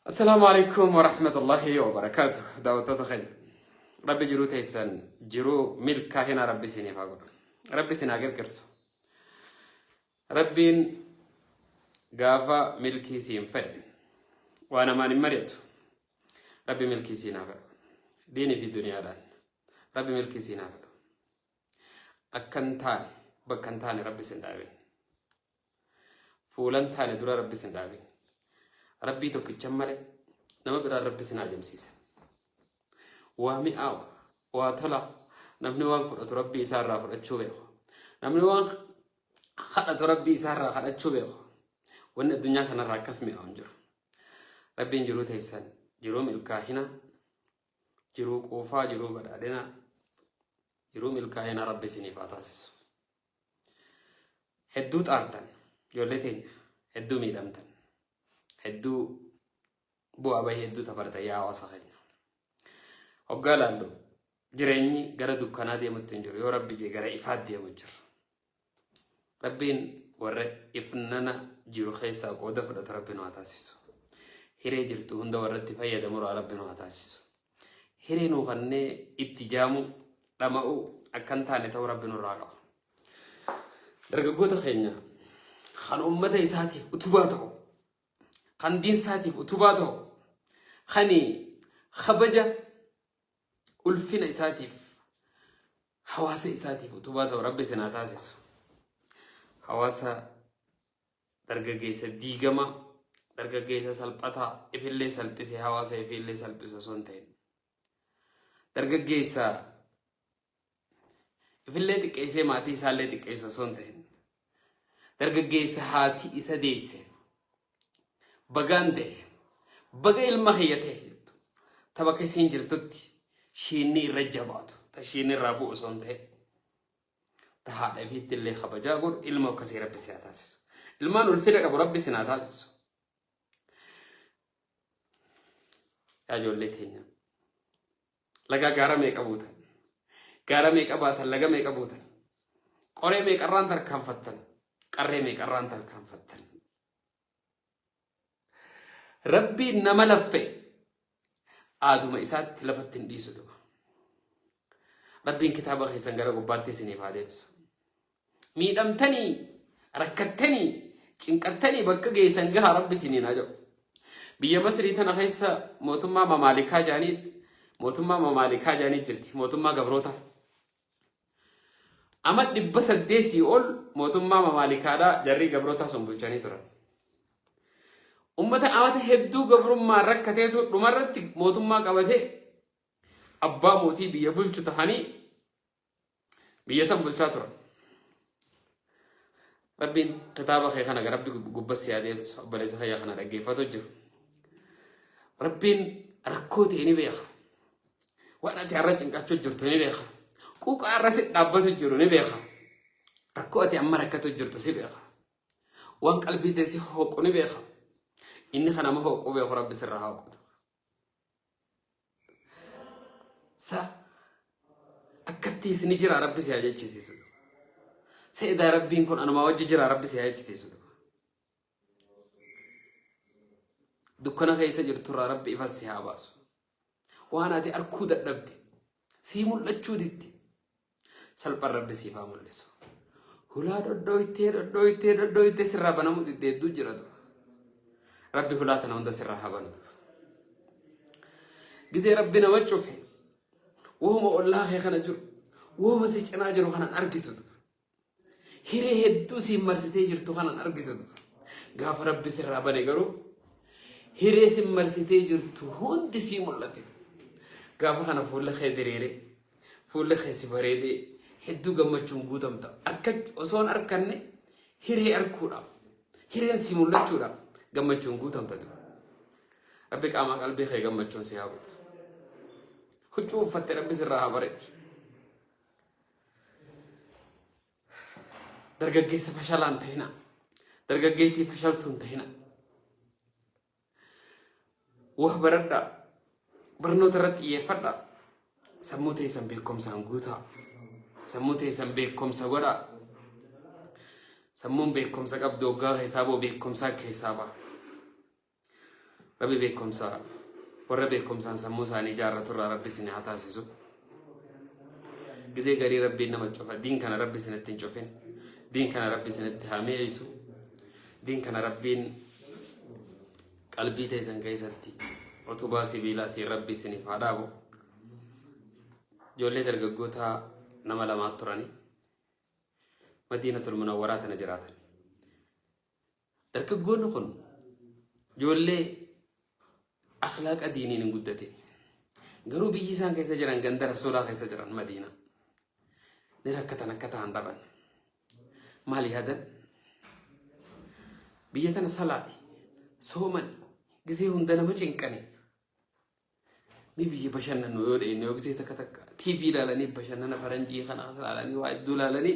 Assalaamu alaikum warahmatullahi wabarakaatu. Daawwattoota keenya. Rabbi jiruu teessan jiruu milkaa'ina Rabbi isiniif haa godhu. Rabbi isin haa qirqirsu. Rabbiin gaafa milkii siin fedhe waa namaan hin mari'atu. Rabbi milkii siin haa fedhu. Diinii fi duniyaadhaan. Rabbi milkii siin haa fedhu. Akka hin taane bakka hin taane Rabbi isin dhaabin. Fuula hin taane dura Rabbi isin dhaabin. Rabbii tokkichan malee nama biraan Rabbi isin haajamsiisa. Waa mi'aawa, waa tola, namni waan fudhatu Rabbii isaa irraa fudhachuu beeku. Namni waan kadhatu Rabbii isaa irraa kadhachuu beeku. Wanni addunyaa kanarraa akkas mi'aawu hin jiru. Rabbiin jiruu teessan jiruu milkaahina, jiruu quufaa, jiruu badhaadhina, jiruu milkaahina Rabbi isiniif haa taasisu. Hedduu xaartan ijoollee teenya hedduu miidhamtan hedduu bu'aa bahii hedduu tabartan yaa hawaasa keenya. Hoggaa laallu jireenyi gara dukkanaa deemutti hin jiru yoo rabbi jee gara ifaatti deemu jira. Rabbiin warra ifnana jiru keessaa qooda fudhatu rabbi nu haa taasisu. Hiree jirtu hunda warra itti fayyadamu rabbi nu haa taasisu. Hiree nuu kannee itti jaamuu, dhama'uu akka hin taane ta'uu Rabbi nurraa qaba. Dargaggoota keenya kan uummata isaatiif utubaa ta'u, kan diinsaatiif utubaa ta'u, kan kabaja ulfina isaatiif hawaasa isaatiif utubaa ta'u Rabbi isin haa taasisu. Hawaasa Dargaggeessa diigamaa, dargaggeessa salphataa, ifillee salphisee hawaasa ifiillee salphisu osoo hin ta'in. Dargaggeessa ifillee xiqqeessee maatii isaallee xiqqeessu osoo hin ta'in. Dargaggeessa haati isa deesse bagaan ta'e baga ilma kiyya ta'e jettu ta bakka isiin jirtutti shiinni irra jabaatu ta shiinni irraa bu'u osoo hin ta'in. Ta haadha ifiitti illee kabajaa godhu ilma akkasii rabbi si haa taasisu. Ilmaan ulfina qabu rabbi si haa taasisu. Yaa ijoollee teenya. Lagaa gaara meeqa buutan? Gaara meeqa baatan? Laga meeqa buutan? Qoree meeqarraan tarkaanfattan? Qarree meeqarraan tarkaanfattan? Rabbiin nama laffe aaduma isaatti lafatti hin dhiisu duba. Rabbiin kitaaba keessan gara gubbaatti isiniif haa deebisu. Miidhamtanii, rakkattanii, cinqattanii bakka geessan gahaa Rabbi isiniin haa jedhu. Biyya Masrii tana keessa mootummaa mamaalikaa jaaniit mootummaa mamaalikaa jaaniit jirti mootummaa gabroota. Ama 800 ol mootummaa mamaalikaadhaa jarrii gabrootaa sun bulchanii turan. Ummata amata hedduu gabrummaan rakkateetu dhumarratti mootummaa qabatee abbaa mootii biyya bulchu tahanii biyya san bulchaa turan. Rabbiin kitaaba kee kana rabbi gubbas si haa deebisu obboleessa kiyya kana dhaggeeffatu jiru. Rabbiin rakkoo ta'e ni beeka. Waan ati har'a cinqachuu jirtu ni beeka. Quuqa har'a si dhaabbatu jiru ni beeka. Rakkoo ati amma rakkatu jirtu si beeka. Waan qalbii tee si hooqu ni beeka. Inni kan nama hooquu beeku rabbi sirraa haa hooqatu. Sa akkattiis ni jira rabbi si haa jechisiisu. Sa edaa rabbiin kun anumaa wajji jira rabbi si haa jechisiisu. Dukkana keessa jirturraa rabbi ifa si haa baasu. Waan ati arkuu dadhabde sii mul'achuu didde salphaan rabbi siif haa mul'isu. Hulaa dhodhooytee dhodhooytee dhodhooytee sirraa banamuu didde hedduu jira dura. Rabbi hulaa tana hunda sirraa haa banu dura. Gizee rabbi nama cufe wahuma ollaa kee kana jiru wahuma si cinaa jiru kanan argitu dura. Hiree hedduu siin marsitee jirtu kanan argitu. Gaafa rabbi sirraa bane garuu hiree sin marsitee jirtu hundi sii mul'atti. Gaafa kana fuula kee diriiree fuula kee si bareedee hedduu gammachuun guutamta. Arkachu osoo hin arkanne hiree arkuudhaaf hireen sii mul'achuudhaaf gammachuun guutamta. Rabbi qaamaa qalbii kee gammachuun si haa guutu. Huccuu uffatte rabbi sirraa haa bareechu. Dargaggeessa fashalaa hin ta'inaa. Dargaggeettii fashaltuu hin ta'inaa. Waa baradhaa. Barnoota irratti xiyyeeffadhaa. Sammuu teessan beekumsaan guutaa. Sammuu teessan beekumsa godhaa. Sammuun beekumsa qabdu hoggaa keessaa boo beekumsaa keessaa ba'a. Rabbi beekumsa warra beekumsaan sammuu isaanii ijaarratu irraa Rabbi isin haa taasisu. Gizee garii Rabbiin nama cufa. Diin kana Rabbi isinitti hin cufin. Diin kana Rabbi isinitti haa mi'eessu. Diin kana Rabbiin qalbii teessan keessatti utubaa sibiilaatiin Rabbi isiniif haa dhaabu. Ijoollee dargaggoota nama lamaa turanii Madiinatul Munawwaraa tana jiraatan. Dargaggoonni kun ijoollee akhlaaqa diiniin hin guddatin. Garuu biyyi isaan keessa jiran ganda rasuulaa keessa jiran Madiina. Ni rakkatan akka ta'an dhaban. Maal yaadan? Biyya tana salaati, sooman, gisee hunda nama cinqani. Mee biyya bashannannu yoo dheenye yoo gisee takka takka TV ilaalanii bashannana faranjii kana ilaalanii waa hedduu ilaalanii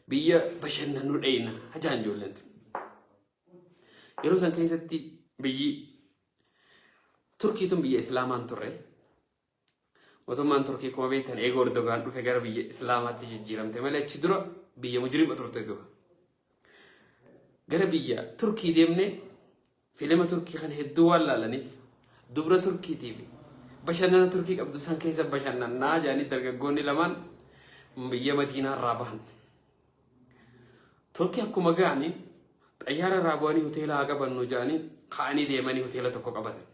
biyya bashannannu dheeyna hajaan ijoolleen tun. Yeroo san keessatti biyyi Turkii tun biyya Islaamaan turre. Mootummaan Turkii akkuma beektan eega Erdogaan dhufe gara biyya Islaamaatti jijjiiramte malee achi dura biyya mujrima turte dura. Gara biyya Turkii deemne Filima Turkii kan hedduu waan laalaniif dubra Turkiitii fi bashannana Turkii qabdu san keessa bashannannaa jedhanii dargaggoonni lamaan biyya Madiinaa irraa bahan. Turkii akkuma ga'anii xayyaara irraa bu'anii hoteela haa qabannu jedhanii ka'anii deemanii hoteela tokko qabatan.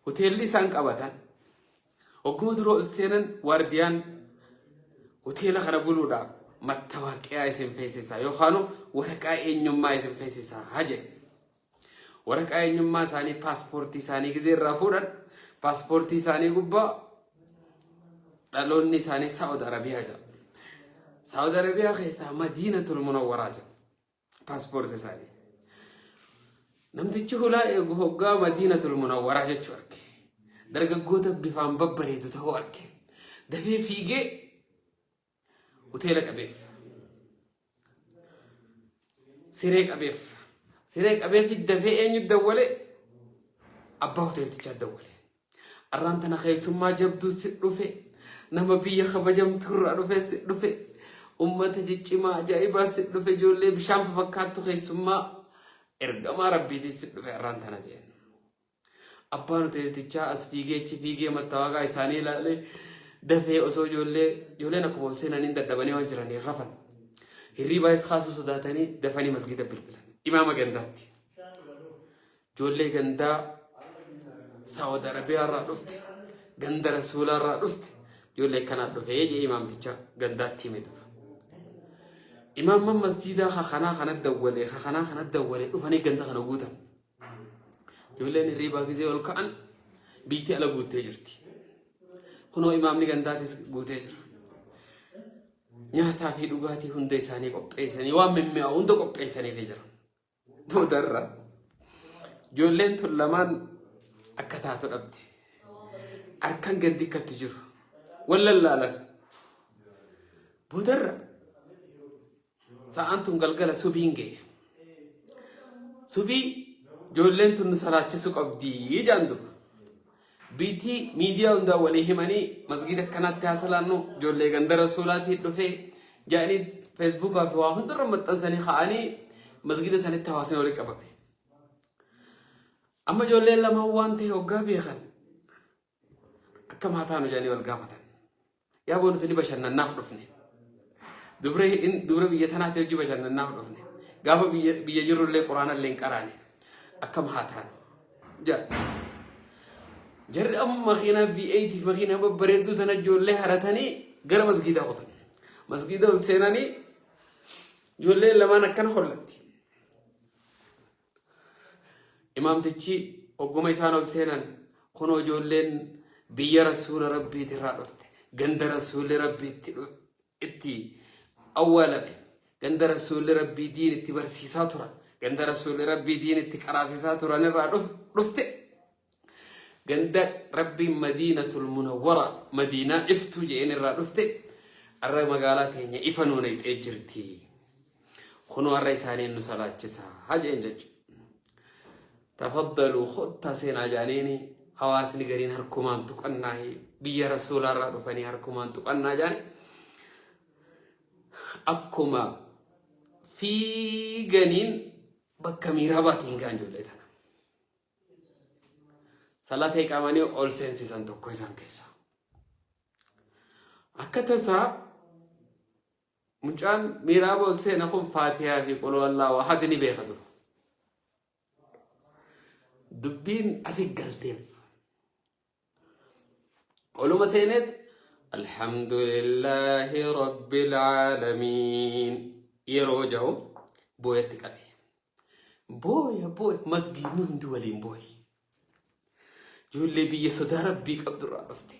Hoteelli isaan qabatan hogguma dura ol seenan waardiyaan hoteela kana buluudhaaf mattawaaqiyaa isin feesisa yookaan waraqaa eenyummaa isin feesisa haa jedhe. Waraqaa eenyummaa isaanii paaspoortii isaanii gizee irraa fuudhan paaspoortii isaanii gubbaa dhaloonni isaanii Saa'ud Arabiyaa jedha. Saa'ud Arabiyaa keessaa Madiinatul Munawwaraa jedha. Paaspoortii isaanii. Namtichi hulaa eegu hoggaa Madiinatul Munawwaraa jechuu arge. Dargaggoota bifaan babbareedu ta'uu arge. Dafee fiigee hoteela qabeef. Siree qabeef. Siree qabeef dafee eenyu dawwale? Abbaa hoteeltichaa dawwale. Arraan tana keessummaa jabduu si dhufe, nama biyya kabajamtuurraa dhufe si dhufe, ummata ciccimaa ajaa'ibaa si dhufe, ijoollee bishaan fafakkaattu keessummaa ergamaa rabbiitii si dhufe arraan tana jeen. Abbaan hoteeltichaa as fiigee achi fiigee mattaawaqaa isaanii ilaalee dafee osoo ijoollee ijoolleen akkuma ol seenaniin dadhabanii waan jiraniif rafan. Hirriibaayis kaasuu sodaatanii dafanii masgiida bilbilan. Imaama gandaatti. Ijoollee gandaa Saawud Arabiyaa irraa dhufte, ganda Rasuulaa irraa dhufte, ijoollee akkanaa dhufe jee imaamticha gandaatti hime duuba. Imaamman masjiidaa ka kanaa kana dawwalee ka kanaa kana dawwalee dhufanii ganda kana guutan. Ijoolleen hirriibaa gizee ol ka'an biitti ala guuttee jirti. Kunoo imaamni gandaatis guutee jira. Nyaataa fi dhugaatii hunda isaanii qopheessanii waan mimmi'aa hunda qopheessaniifii jira. Boodarra ijoolleen tun lamaan akka taatu dhabde. Harkan gandi akkatti jiru. Wal lallaalan. Boodarra sa'aan tun galgala subiin ga'e. Subii ijoolleen tun nu salaachisu qabdi jedhan duba. Biitii miidiyaa hundaa walii himanii masgiida akkanaatti haa salaannu ijoollee ganda rasuulaatii dhufee jedhanii feesbuukaa fi waa hundarra maxxansanii ka'anii masgiida sanitti hawaasni walii qabame. Amma ijoolleen lamaan waan ta'e hoggaa beekan akkam haa taanu jedhanii wal gaafatan. Yaa boo nuti ni bashannannaaf dhufne. Dubra biyya tanaatti hojii bashannannaaf dhufne. Gaafa biyya jirrullee quraanallee hin qaraane. Akkam haa taanu. Jedha. Jarri amma makiinaa V8 fi makiinaa babbareedduu tana ijoollee haratanii gara masgiidaa kutan. Masgiida ol seenanii ijoolleen lamaan akkana hollatti. Imaamtichi hogguma isaan ol seenan kunoo ijoolleen biyya rasuula rabbiitirraa dhufte ganda rasuulli rabbiitti itti awwaalame ganda rasuulli rabbii diin itti barsiisaa turan ganda rasuulli rabbii diin itti qaraasisaa turan irraa dhufte ganda rabbiin madiinatul munawwara madiinaa iftuu je'een irraa dhufte arra magaalaa teenya ifa nuu nayxee jirti. Kunoo har'a isaaniin nu salaachisa haa je'een jechuudha. Tafaddaluu kottaa seenaa jedhaniini hawaasni gariin harkumaan tuqannaa biyya rasuulaarraa dhufanii harkumaan tuqannaa jedhani akkuma fiiganiin bakka miiraabaatiin ga'an ijoollee tana. Salaata iqaamanii ol seensisan tokko isaan keessa. Akka tasaa mucaan miiraaba ol seena kun Faatihaa fi Qul huwallaahu ahad ni beeka dura. Dubbiin asi galteef. Oluma seeneet Alhamdulillaahi Rabbil Aalamiin yeroo jedhu booyatti qabe. Booya booya masgiidni hundi waliin booye. Ijoollee biyya sodaa rabbii qabdu irraa dhufte.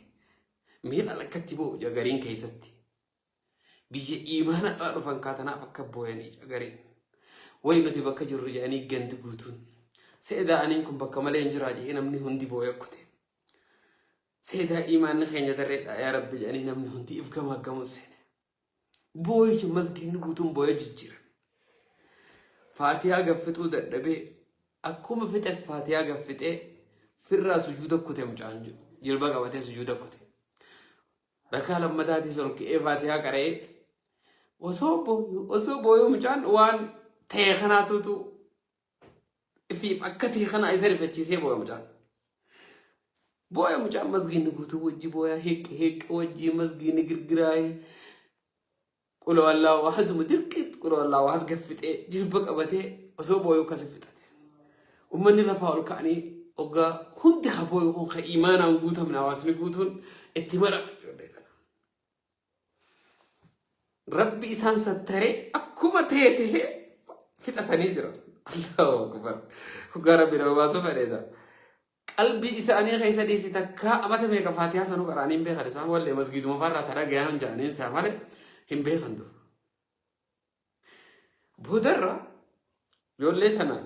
Miila lakkatti boo'u jagariin keessatti. Biyya iimaana irraa dhufan kaa tanaaf akka booyanii jagariin. Wayi nuti bakka jirru jedhanii gandi guutuun. Seedaa aniin kun bakka malee hin jiraa jedhee namni hundi booya kute. Seedaa iimaanni keenya darreedha yaa rabbi jedhanii namni hundi if gamaaggamu seene. Booyicha masgiidni guutuun booya jijjiirame. Faatihaa gaffixuu dadhabee akkuma fixe faatihaa gaffixee firraa sujuuda kute mucaan jilba qabatee sujuuda kute. Rakaa lammataatis ol ka'ee faatihaa qara'ee osoo booyuu osoo booyuu mucaan waan ta'e kanaatutu ifiif akka ta'e kana isa rifachiisee booya mucaan. Booya mucaan masgiinni guutuu wajji booya hiqqi hiqqi wajji masgiinni girgiraayee quloo Allahu ahaduma dirqiitti quloo Allahu ahad gaffixee jilba qabatee osoo booyuu akkasi fixate. Uummanni lafaa ol ka'anii hoggaa hundi ka booyu kun ka imaanaan guutamne hawaasni guutuun itti marame ijoollee tana. Rabbi isaan sattaree akkuma ta'e ta'ee fixatanii jiran. Allahu akbar. Hoggaa Rabbi nama baasuu fedheeta. Qalbii isaanii keessa dhiisi takkaa amata meeqa faatihaa sanuu qara'anii hin beekan isaan wallee masgiiduma farraa tana gahan ja'aniin isaa malee hin beekan dur. Boodarra ijoollee tana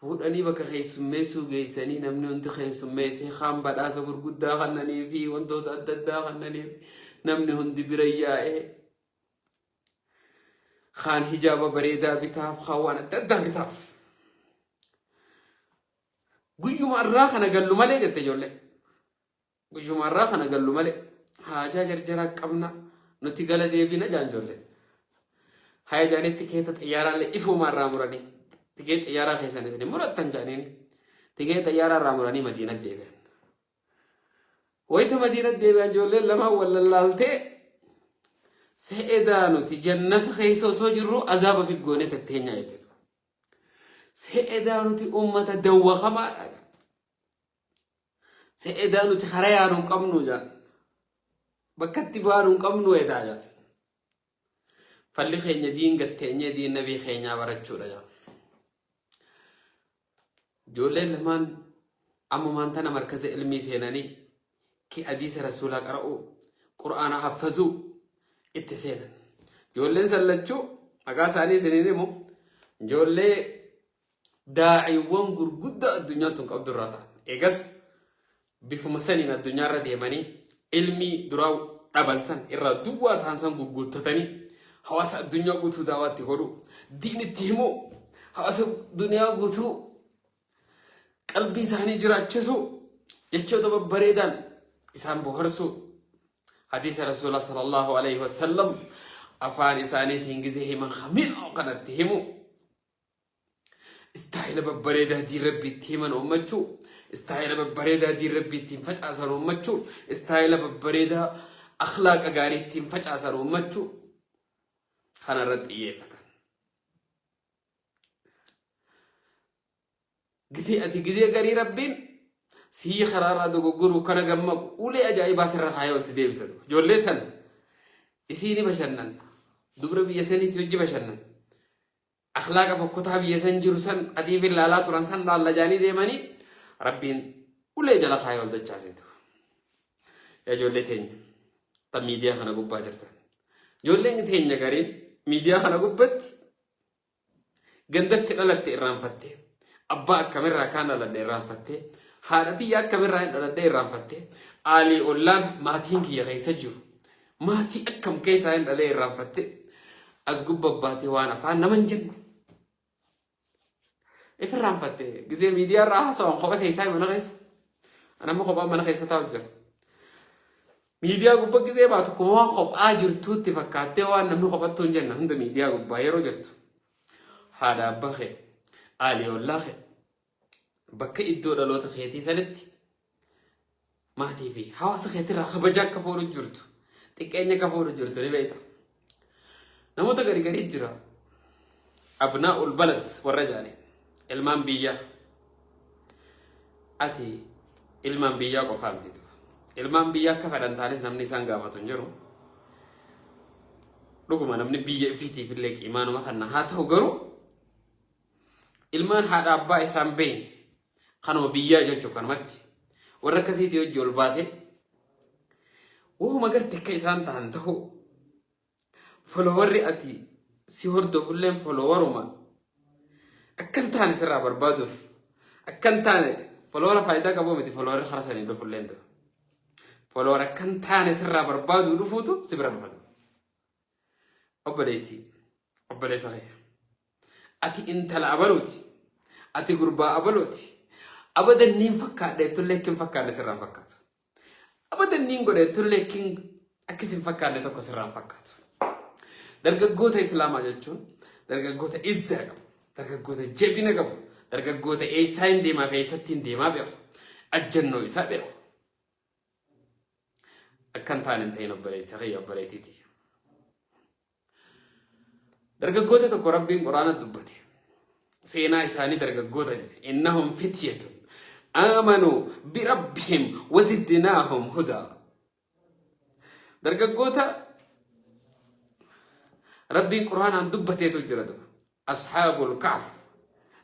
fuudhanii bakka keessummeessuu geessanii namni hundi keessummeessee kaan badhaasa gurguddaa kannanii fi wantoota adda addaa kannaniif namni hundi bira yaa'ee kaan hijaaba bareedaa bitaaf kaan waan adda addaa bitaaf. Guyyuma irraa kana gallu malee jette ijoollee. Guyyuma irraa kana gallu malee haajaa jarjaraa qabna nuti gala deebina jaan ijoolleen. Haya jaanii tikeeta xiyyaaraallee ifuma irraa muranii tikeeta xiyyaaraa keessan isin murattan jaaniini tikeeta xiyyaaraa irraa muranii madiina deebi'an. Wayita madiina deebi'an ijoolleen lamaan wal lallaaltee se'edaa nuti jannata keessa osoo jirru azaaba figgoonee tatteenyaa jetteetu. Se'edaa nuti uummata dawwakamaadha. Se'edaa nuti karaa yaanu hin qabnu jedhan. Bakka itti baanu hin qabnu edaa jedhan. Falli keenya diin gatteenyee diin nabii keenyaa barachuudha jedhan. Ijoolleen lamaan ammumaan tana markaza ilmii seenanii ki hadiisa rasuulaa qara'uu qur'aana haffazuu itti seenan. Ijoolleen san lachuu maqaa isaanii isiniin himu ijoollee daa'iiwwan gurguddaa addunyaan tun qabdu irraa ta'an. Eegas bifuma saniin addunyaa irra deemanii ilmii duraa dhaban san irraa duwwaa ta'an san gugguuttatanii hawaasa addunyaa guutuu daawaatti godhuu diin itti himuu hawaasa duniyaa guutuu qalbii isaanii jiraachisuu jechoota babbareedaan isaan boharsuu hadiisa rasuula sallallahu alaihi wasallam afaan isaaniitiin gizee himan mi'aawu kanatti himuu istaayila babbareedaa diin rabbii itti himan uummachuu, istaayila babbareedaa diin rabbii ittiin facaasan uummachuu, istaayila babbareedaa akhlaaqa gaarii ittiin facaasan uummachuu kana irratti xiyyeeffatan. Gizee ati gizee garii rabbiin sii karaarraa dogoggoruu kana gammaqu ulee ajaa'ibaa sirra kaayee ol si deebisa. Ijoollee tana isii ni bashannanna. Dubra biyya saniitti hojii bashannan. Akhlaaqa fokkotaa biyya san jiru san qadiif ilaalaa turan san laalla jaanii deemanii rabbiin ulee jala kaayee ol dachaaseetu. Yaa ijoollee teenya tan miidiyaa kana gubbaa jirtan. Ijoolleen teenya gariin miidiyaa kana gubbatti gandatti dhalatte irraanfattee abbaa akkamirraa kaan dhaladhe irraanfattee haadha tiyya akkamirraa hin dhaladhe irraanfattee aalii ollaan maatiin kiyya keessa jiru maatii akkam keessaa hin dhalee irraanfattee as gubbabbaatee waan afaan nama hin jenne. If irraanfatte gizee miidiyaa irraa haasawan kopha teessaa mana keessa. Anamma kophaa mana keessa taa'u jira. Miidiyaa gubbaa gizee baatu kuma waan kophaa jirtuutti fakkaattee waan namni kophattuu hin jenne hunda miidiyaa gubbaa yeroo jettu. Haadha abbaa kee, aalii ollaa kee. Bakka iddoo dhaloota keetii sanitti maatii fi hawaasa keetirraa kabaja akka fuudhu jirtu, xiqqeenya akka fuudhu jirtu ni beekta. Namoota gari garii jira. Abnaa'ul balad warra jaanii ilmaan biyyaa. Ati ilmaan biyyaa qofaa miti. Ilmaan biyyaa akka fedhan taanis namni isaan gaafatu hin jiru. Dhuguma namni biyya ifiitiif illee qiimaanuma kanna haa ta'u garuu ilmaan haadha abbaa isaan beeyne kanuma biyyaa jechuun kanumatti warra akkasiitii hojii ol baate wahuma garte akka isaan ta'an ta'uu followerri ati si hordofulleen followeruma akka hin taane sirraa barbaaduuf akka hin taane followera faayidaa qabu miti followerri karaa sanii dhufulleen ta'u. Follower akka hin taane sirraa barbaaduu dhufuutu si bira dhufatu. Obboleettii, obboleessa kee. Ati intala abaluuti. Ati gurbaa abaluuti. Abadan niin fakkaadha jettullee akka hin fakkaanne sirraa hin fakkaatu. Abadan niin godha jettullee akka isin fakkaanne tokko sirraa hin fakkaatu. Dargaggoota Islaamaa jechuun dargaggoota izzaa qabu, dargaggoota jabina qabu, dargaggoota eessaa hin deemaa fi eessatti hin deemaa beeku, ajjannoo isaa beeku. Akka hin taane hin ta'in obboleessa kiyya obboleettii tiyya. Dargaggoota tokko Rabbiin Quraana dubbate. Seenaa isaanii dargaggoota jedhe. Innahum fityatun aamanuu birabbihim wazidnaahum hudaa. Dargaggoota Rabbiin Quraanaan dubbateetu jira duba. Ashaabul Kahf.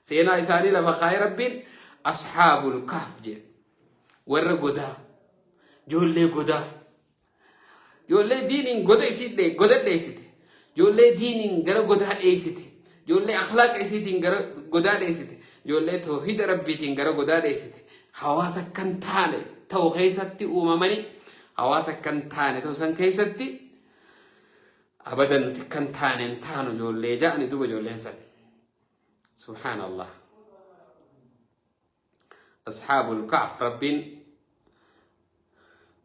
Seenaa isaanii lafa kaayee Rabbiin Ashaabul Kahf jedhe. Warra godaa. Ijoollee godaa. Ijoollee diiniin goda isii dhee goda dheessite. Ijoollee diiniin gara godaa dheessite. Ijoollee akhlaaqa isiitiin gara godaa dheessite. Ijoollee toohida Rabbiitiin gara godaa dheessite. Hawaasa kan taane ta'u keessatti uumamanii hawaasa kan taane ta'u san keessatti abadan nuti kan taane hin taanu ijoollee ja'ani duba ijoolleen san. Subhaanallah. Ashaabul Kahf Rabbiin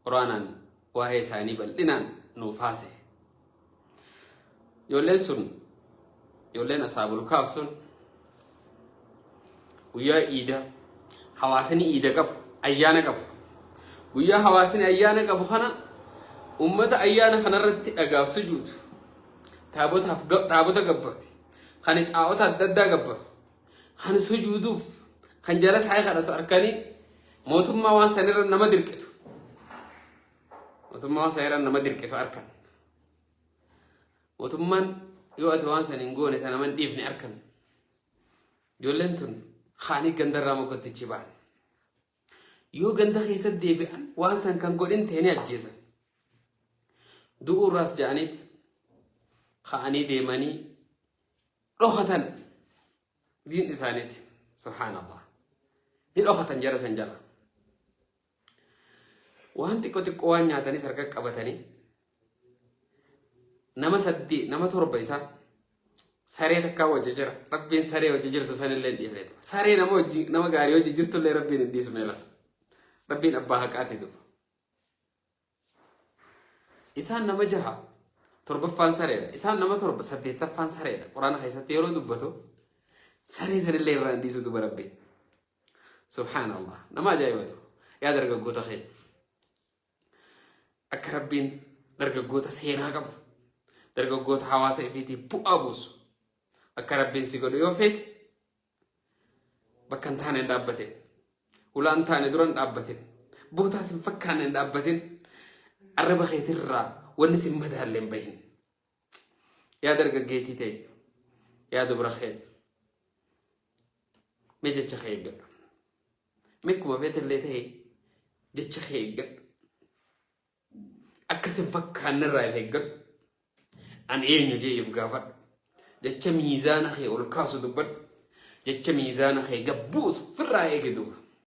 Quraanaan waa'ee isaanii bal'inaan nuuf haasa'e. Ijoolleen sun ijoolleen Ashaabul Kahf sun guyyaa iidaa hawaasni iida qabu ayyaana qabu. Guyyaa hawaasni ayyaana qabu kana ummata ayyaana kanarratti dhagaaf sujuudu taabotaaf taabota gabbaru kan xaa'ota adda addaa gabbaru kan sujuuduuf kan jala taa'ee kadhatu arkanii mootummaa waan sanirra nama dirqitu mootummaa waan sanirra nama dirqitu arkan mootummaan yoo ati waan san hin goone ta nama hin dhiifne arkan ijoolleen tun kaanii gandarraa moggattichi ba'an yoo ganda keessatti deebi'an waan san kan godhin ta'e ni ajjeesan du'uurraas ja'aniit ka'anii deemanii dhokatan diin isaaniiti subhaanallah ni dhokatan jara san jala waan xiqqoo xiqqoo waan nyaatanis harka qabatanii nama saddeet nama torba isaa saree takkaa wajji jira rabbiin saree wajji jirtu sanillee hin dhiifne saree nama wajji nama gaarii wajji jirtullee rabbiin hin dhiisu meela rabbiin abbaa haqaati duba Isaan nama jaha torbaffaan sareedha. Isaan nama torba saddeettaffaan sareedha. Quraana keessatti yeroo dubbatu saree sanillee irraa hin dhiisu duba rabbiin. Subhaanallah. Nama ajaa'ibatu. Yaa dargaggoota keenya. Akka rabbiin dargaggoota seenaa qabu. Dargaggoota hawaasa ifiitiif bu'aa buusu. Akka rabbiin si godhu yoo feete bakka hin taane hin dhaabbatin. Hulaa hin taane dura hin dhaabbatin. Bootaas hin fakkaanne hin dhaabbatin. Arraba keetirraa wanni sin madaalle hin bahin. Yaa dargaggeettii ta'e, yaa dubra keenya. Mee jecha kee eeggadhu. Mee akkuma feetellee ta'e jecha kee eeggadhu. Akka sin fakkaanne irraa of eeggadhu. An eenyu jee if gaafadhu. Jecha miizaana kee ol kaasu dubbadhu. Jecha miizaana kee gad buusu firraa eegi duuba.